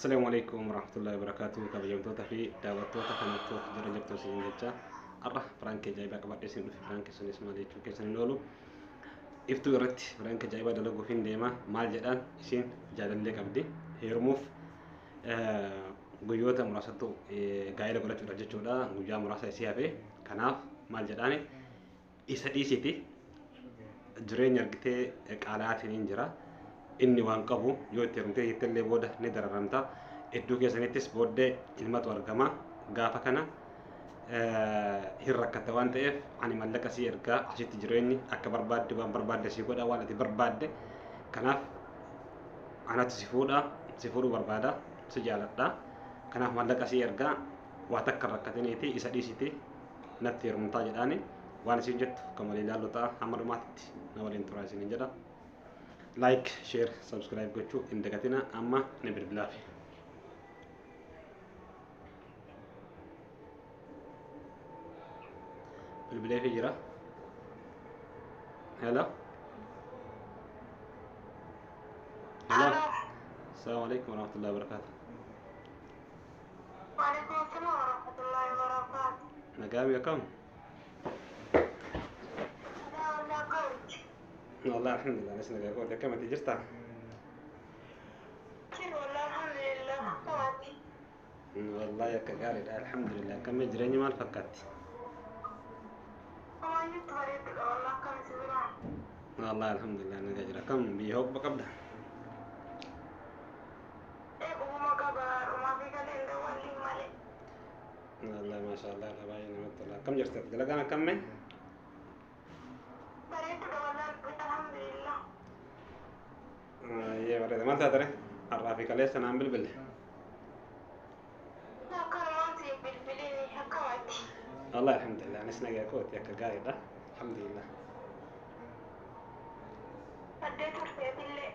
Assalamu alaikum warahmatullahi wabarakatuh. Kabajamtoota fi daawwattoota kanattu jira jirtu isin jecha har'a piraankii ajaa'ibaa qabadhee isin dhufe. Piraankii sunis maal jechuu keessan hin oolu. Iftuu irratti piraankii ajaa'ibaa dalaguuf hin deema. Maal jedhaan isiin jaalallee qabdi. Heerumuuf guyyoota muraasattu gaa'ela godhachuudhaaf jechuudha. Guyyaa muraasa isii hafe. Kanaaf maal jedhaan isa dhiisiti jireenya argitee qaala'aatiin hin jira. Inni waan qabu yoo itti heerumtee jettellee booda ni dararamta. Iddoo keessanittis booddee ilmatu argama. Gaafa kana hin rakkatta waan ta'eef ani mallaqa sii ergaa asitti jireenyi akka barbaadde waan barbaadde sii godha waan ati barbaadde. Kanaaf anatu si fuudha, si fuudhuu barbaada, si jaaladha. Kanaaf mallaqa sii ergaa waa takka hin rakkatiniiti isa dhiisiti natti heerumtaa jedhaani waan isin jettu kan waliin ilaallu ta'a. Hamma dhumaatti na waliin turaa isiniin jedha. Like, share, subscribe gochuu hin dagatina. Amma ni bilbilaafi. Bilbileefi jira. Hello. Hello. Alo. Assalamu alaikum warahmatullahi wabarakatuh. Waalaikum assalam warahmatullahi wabarakatuh. Nagaa akkam? Nagaa walaa qabdi. Wallah alhamdulillah anis nagaa kooti. Akkam ati jirta? Jiru walaa alhamdulillah. Akkamaati? Wallahi akka gaariidha alhamdulillah. Akkam jireenyi maal fakkaatti? Homaa jirtu bareeddudha walaa akkam si biraa? Wallahi alhamdulillah nagaa jira. Akkam biyya hoqba qabda? Ee qubuma qaba dhumaa fi galeen dawwalliin malee. Wallahi maasha Allah baay'ee namatti tola. Akkam jirti? Dalagaan akkam mee? Bareeddudha walaa alhamdulillah. Yee bareeda. Maal taatare? Har'aa fi kaleessa naan bilbille. Akkanumaan si bilbiliin akkamaati? Wallahi alhamdulillah anis nagaa kooti akka gaariidha. Alhamdulillah. Addee turteetillee.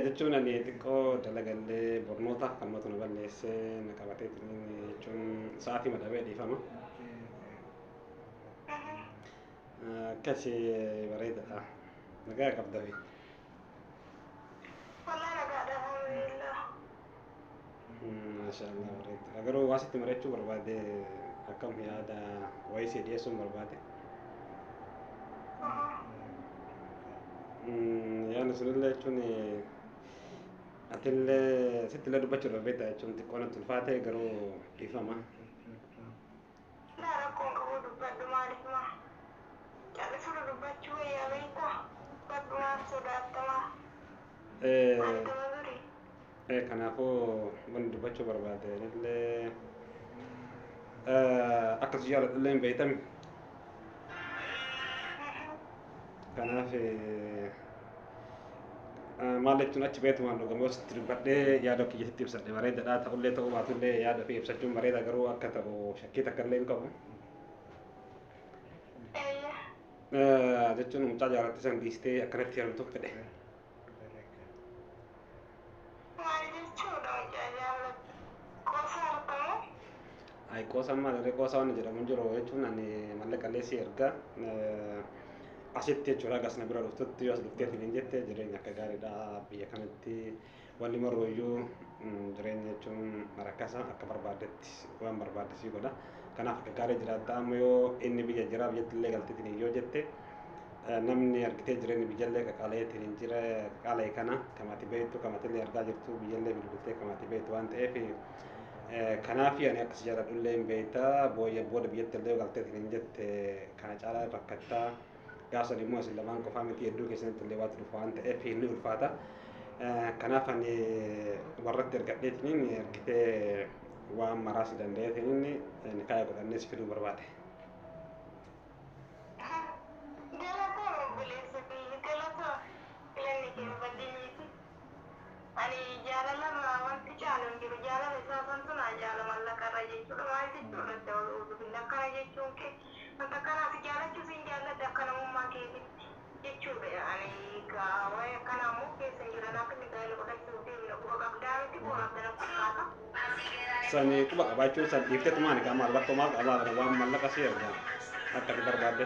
Jechuun ani xiqqoo dalagallee barnoota kanumatu na balleessee na qabateetiin jechuun sa'aatii madhabee dhiifama. Akkasi bareedaadha. Nagaa qabda fi. Walaa nagaadha alhamdulillah. Maasha Allah bareedaadha. Garuu waa sitti mari'achuu barbaade akkam yaada wayii si dhiyeessuun barbaade. Yaadni sunillee jechuun atillee sittillee dubbachuudhaaf beektaa jechuun xiqqoo natti ulfaate garuu dhiifama. Laa rakkoon qabu dubbadhu maaliif maa? Callisuu dubbachuu wayyaa beektaa? Dubbadhu maaf sodaattamaa? Wantuma durii. Kanaafuu wanni dubbachuu barbaade illee akkas jaaladhullee hin beektami. Kanaaf maal jechuun achi beektumaan dhugamoo sitti dubbadhee yaada kiyya sitti ibsadhe bareedaadha. Ta'ullee ta'uu baatullee yaada ofii ibsachuun bareeda garuu akka ta'u shakkii takka illee hin qabu. Jechuun mucaa jaalatte san dhiistee akkanatti heerumtuuf fedhe. Maal jechuudha mucaa jaallattu? Qoosaa argamu? Ay qoosa maal qoosa waan jedhamu hin jiru jechuun ani mallaqa illee si erga asitti jechuudha gas na bira dhuftutti yoo as dhufteetiin hin jette jireenya akka gaariidha biyya kanatti wanni marrooyyuu jireenya jechuun rakkasa akka barbaaddetti waan barbaadde sii godha. Kanaaf akka gaarii jiraatta amma yoo inni biyya jira biyyatti illee galteetiin yoo jette namni argitee jireenya biyyallee qaqaaleetiin hin jira qaqaalee kana kamati beektu kamatillee argaa jirtu biyyallee bilbiltee kamati beektu waan ta'eef kanaaf ani akkas jaaladhullee hin beekta booyya booda biyyatti illee galteetiin hin jette kana caalaa rakkattaa gaafa immoo isin lamaan qofaa miti hedduu keessanitti illee waatu dhufa waan ta'eef inni ulfaata. Kanaaf ani warratti ergadheetiin argitee waan maraas danda'eetiin nikaaya godhannee si fiduu barbaade. Galatoo obboleessa kiyya galatoo filanni kee badii. Ani jaalala wanti caalu hin jiru jaalala isaa santu naa jaala mallaqa irra jechuudha maal jechuudha dawuu akkana jechuun kee wanta akkanaas jaalachuu siin jaalladha akka namummaa keetitti jechuudha. Ani waa'ee akkanaa immoo keessa hin jiran akka inni gaa'ela godhachuu deemna quba qabdaa miti quba qabdana fakkaata. Sani quba qabaachuu san dhiifteetumaan egaa maal rakkoo maal qabaa kana waan mallaqa si ergaa akka ati barbaadde.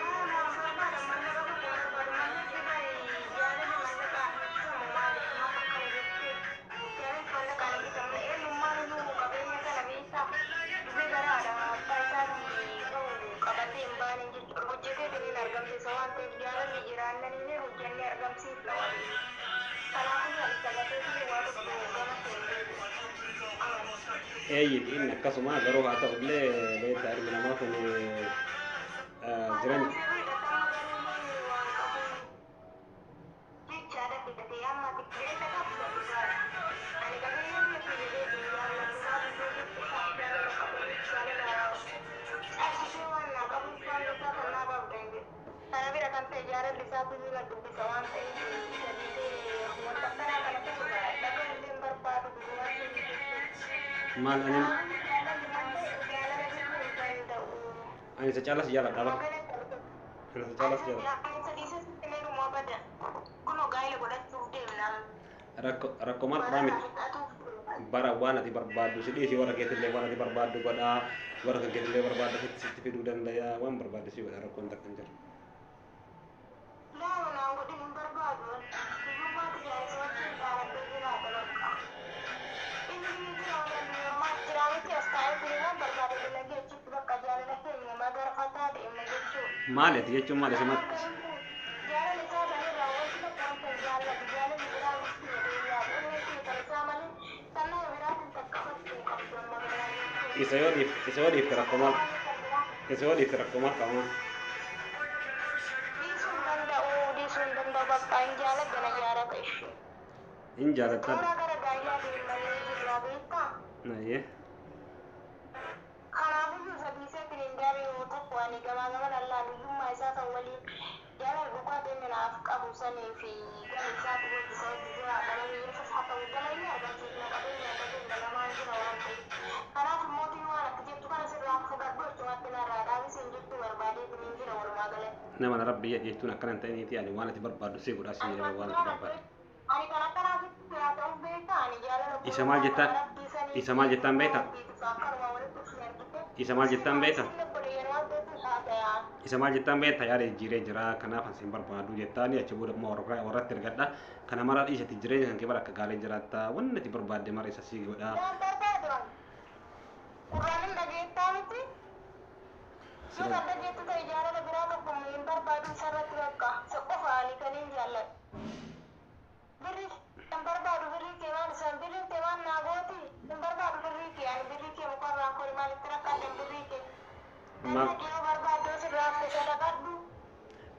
Mallaqa tokko barbaadu mallaqni jaalala mallaqaa ibsamu maaliif maaf akkana jechuudha. Eeyyiti inni akkasuma garuu haa ta'u illee beektaa ilmi namaa kun jireenya Sirriidha kan garuu waan qabu jechaadha fidatee amma ati jireenya qabda dhugaadha. Ani qabeenya biyya jedhee jaalladhu maal jechuun isaaf jaalala qabu jaalala cabsitee waan naa qabu waan isaa kan naa qabda hin jedhu. Kana bira kan ta'e jaalalli isaa tuyyuu na dubbisa waan ta'eef isa dhiisee wanta akkanaa kana tasuma dhaga'uu illee hin barbaadu dhugumaan jechuudha. Maal ani Kanaafuu jaalalli malee jaalala jechuu hin danda'u. Ani isa caalas jaaladha bara. Ani isa caalas jaaladha. Rakkoo rakkoo maal qabaa miti. Bara waan ati barbaaddu si dhiisi warra keetillee waan ati barbaaddu godhaa warra kan keetillee barbaaddu sitti sitti fiduu danda'a waan barbaaddu si godha rakkoon takka hin jiru. Maali ati jechuun maali isumatti? Jaalala isaa sanirraa wanti tokko wanta hin jaallatu jaalalli biraa miti jedhee yaadu inni kan isaa malee kan nama biraatiin takka fachuu hin qabdu amma kanaa jechuudha. Isa yoo dhiifte isa yoo dhiifte rakkoo maal isa yoo dhiifte rakkoo maal qabaa? Dhiisuu hin danda'u, dhiisuu hin danda'u bakka hin jaaladha na jaalata ishee. Hin jaalattan. Toora gara gaayyaa deemanii jirra beektaa? Ayyee. Kanaafiyyuu isa dhiiseetiin hin deebi'u tokko ani gamaa gaman allaaluyyummaa isaa san waliin jaalala dhugaa ta'e naaf qabu sanii fi gama isaatti hojii isa hojii jiraadha malee yesus haa ta'u gama inni argamsiisna qabeenya qabeenya lamaan jira waan ta'eef. Kanaaf mootii waan akka jettu kana sirraa fudhadhu achumatti narraa dhaabisiin jechuu barbaadeetiin hin jira walumaa galatti. Nama na rabbi jedhe jechuun akkana hin ta'iniiti ani waan ati barbaaddu si godhaa si jedhama waan ati barbaaddu. Ani kan akkanaatitti haa ta'u beektaa ani jaalala Isa maal jettaan isa maal jettaan beektaa? Isa maal jettaan beektaa? Isa maal jettaan beektaa yaada jijjiiree jira kanaaf ani sin barbaadu jettaani achi booda immoo warra warratti ergadha kana mara dhiisati jireenya kan kee bara akka gaarii jiraatta wanni ati barbaadde mara isa sii godhaa. Waan barbaadu qurraanin dhageettaa miti. Yoo Sila kan dhageettu ta'e jaalala biraa tokko hin barbaadu isarratti bakka isa qofa ani kan hin jaalladhu. Birrii hin barbaadu birrii kee maal isaan birrii kee maal naa gooti hin barbaadu birrii kee ani birrii kee mukarraan kori maalitti rakkadhan birrii kee. Maal Namni kee yoo barbaaddu sirraa hafe sadaqadhu.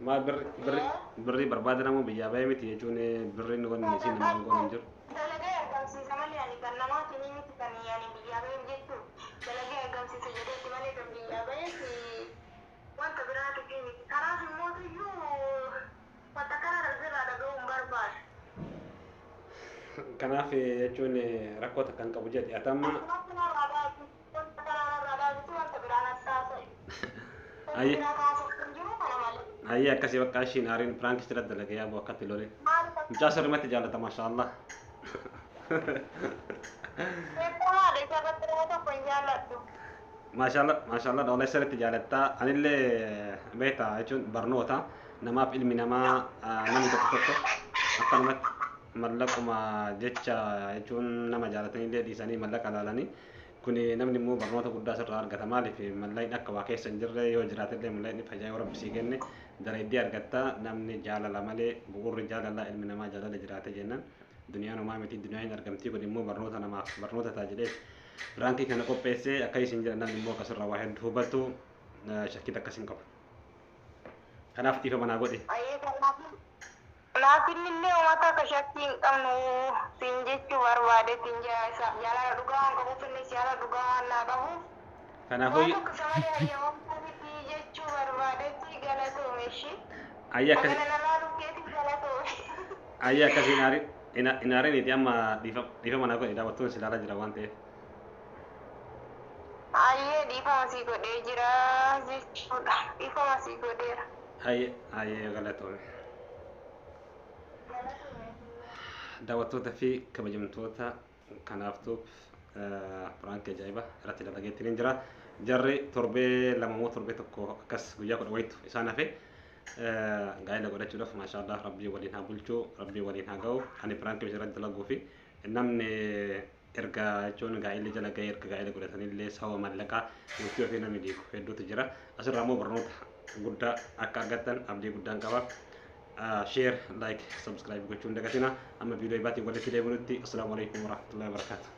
Maal birri birri birrii barbaada namoo biyyaa bahee miti jechuun birriin wanni isin namaan goonu hin jiru. Dalagee argamsiisa malee ani kan namaatiin miti kan ani biyyaa baheef jechuun dalagee argamsiisa jedheetti malee kan biyyaa baheef wanta biraatiif miti. Kanaaf immoo iyyuu wanta kana irraa dhaga'uu hin barbaadu. Kanaaf jechuun rakkoo takka hin qabu jedhe ati amma Achumatti narraa dhaabi wanta kana narraa dhaabitu wanta biraa natti haasa'e. Wanta ayyee biraa kaasuuf hin jiru kana malee. Ayyee akkasii bakka ishiin aariin piraankii sirra dalage yaa akkatti lole. Maal fakkaata? Mucaa sirrimatti jaallata maashaallah. Beekamaadha isarratti nama tokko hin jaalladhu. Maashaallah maashaallah dhoolee sirriitti jaalattaa anillee beektaa jechuun barnoota namaaf ilmi namaa namni tokko tokko akkanumatti mallaquma jecha jechuun nama jaalatanii dhiisanii mallaqa ilaalanii kun namni immoo barnoota guddaa sirraa argata maaliif mallaqni akka waa keessa hin jirre yoo jiraatellee mallaqni fayyaa yoo rabbi sii kenne dalaydii argatta namni jaalala malee bu'uurri jaalala ilmi namaa jaalala jiraate jennaan duniyaan homaa miti duniyaan hin argamtii kun immoo barnoota namaaf barnoota ta'a jedhee piraankii kana qopheessee akka isin jedhan namni immoo akkasirraa waa hedduu hubatu shakkii takkas hin qabu. Kanaaf dhiifa manaa godhe. Ayyee kanaaf naaf innillee uummata akka shakkii hin qabnu siin jechuu barbaadeetiin jira isaaf jaalala dhugaa waan qabuuf innis jaalala dhugaa waan naa qabuuf. Kanaafuu Waan tokko isa malee hayyamamtuu miti jechuu barbaadetti galatoome ishii. Ayyee akkasi Kana na laaluu keetiif galatoome. Ayyee akkasii hin aarin hin aarin amma dhiifa dhiifa manaa godhe daawwattuun si ilaalaa jira waan ta'eef. Ayyee dhiifama sii godhee jira jechuudha. Dhiifama sii godheera. Ayyee ayyee galatoome. Daawwattoota fi kabajamtoota kanaaftuu piraankii ajaa'iba irratti dalageettiin hin jira. Jarri torbee 2 moo torbee 1 akkas guyyaa 10 wayitu isaan hafe gaa'ela godhachuudhaaf maashaallah rabbii waliin haa bulchuu rabbii waliin haa ga'u ani piraankii irratti dalaguu fi namni erga jechuun gaa'elli jala ga'ee erga gaa'ela godhatanillee sababa mallaqaa murtii ofii namni diigu hedduutu jira. Asirraa immoo barnoota guddaa akka argattan abdii guddaan qaba. Share, like, subscribe gochuun dagatina. Amma viidiyoo ibaatiin walitti deebinutti. Assalaamu alaikum warahmatullahi wabarakatuh.